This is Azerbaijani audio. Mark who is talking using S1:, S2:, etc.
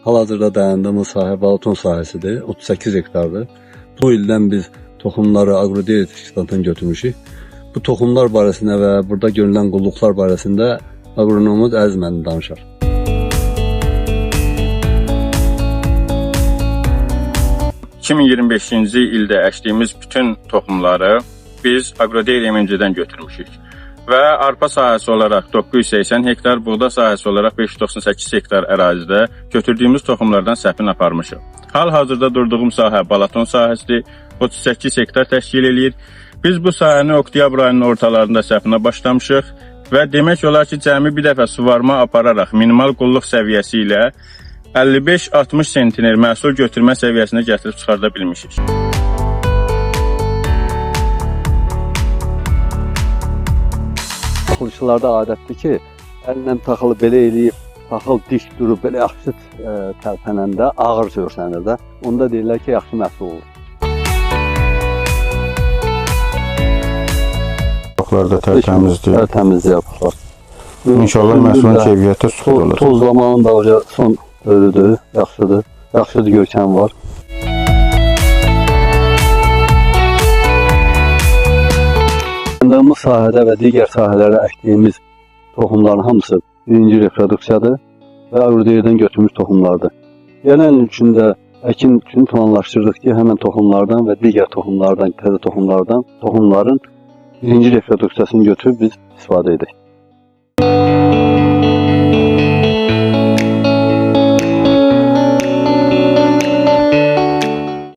S1: Hal-hazırda dayandığımız sahə Balaton sahəsidir, 38 hektardır. Bu ildən biz toxumları Agrodeyr təşkilatından götürmüşük. Bu toxumlar barəsində və burada görülən qulluqlar barəsində agronomumuz Əziz müəllim danışar.
S2: ...2025-ci ildə əkdiyimiz bütün toxumları biz Agrodeyr MMC-dən götürmüşük. Və arpa sahəsi olaraq 980 hektar, buğda sahəsi olaraq 598 hektar ərazidə götürdüyümüz toxumlardan səpin aparmışıq. Hal-hazırda durduğum sahə Balaton sahəsidir. 38 hektar təşkil eləyir. Biz bu sahəni oktyabr ayının ortalarında səpinə başlamışıq və demək olar ki, cəmi bir dəfə suvarma apararaq minimal qulluq səviyyəsi ilə 55-60 sentner məhsul götürmə səviyyəsinə gətirib çıxarda bilmişik.
S1: Taxılçılarda adətdir ki, əllə taxılı belə eləyib, taxıl dik durub, belə yaxşı tərpənəndə, ağır görsənir də. Onda deyirlər ki, yaxşı məhsul olur.
S2: Yarpaqlar da tərtəmizdir.
S1: Tərtəmizdir yarpaqlar.
S2: İnşallah məhsulun keyfiyyəti üstün olacaq.
S1: Tozlamanın da hoca son dövrüdür, yaxşıdır. Yaxşıdır, görkəm var. Dayandığımız sahədə və digər sahələrə əkdiyimiz toxumların hamısı birinci reproduksiyadır və Agrodeyirdən götürmüş toxumlardır. Gələn il üçün də əkin üçün planlaşdırdıq ki, həmən toxumlardan və digər toxumlardan, təzə toxumlardan toxumların birinci reproduksiyasını götürüb biz istifadə edək.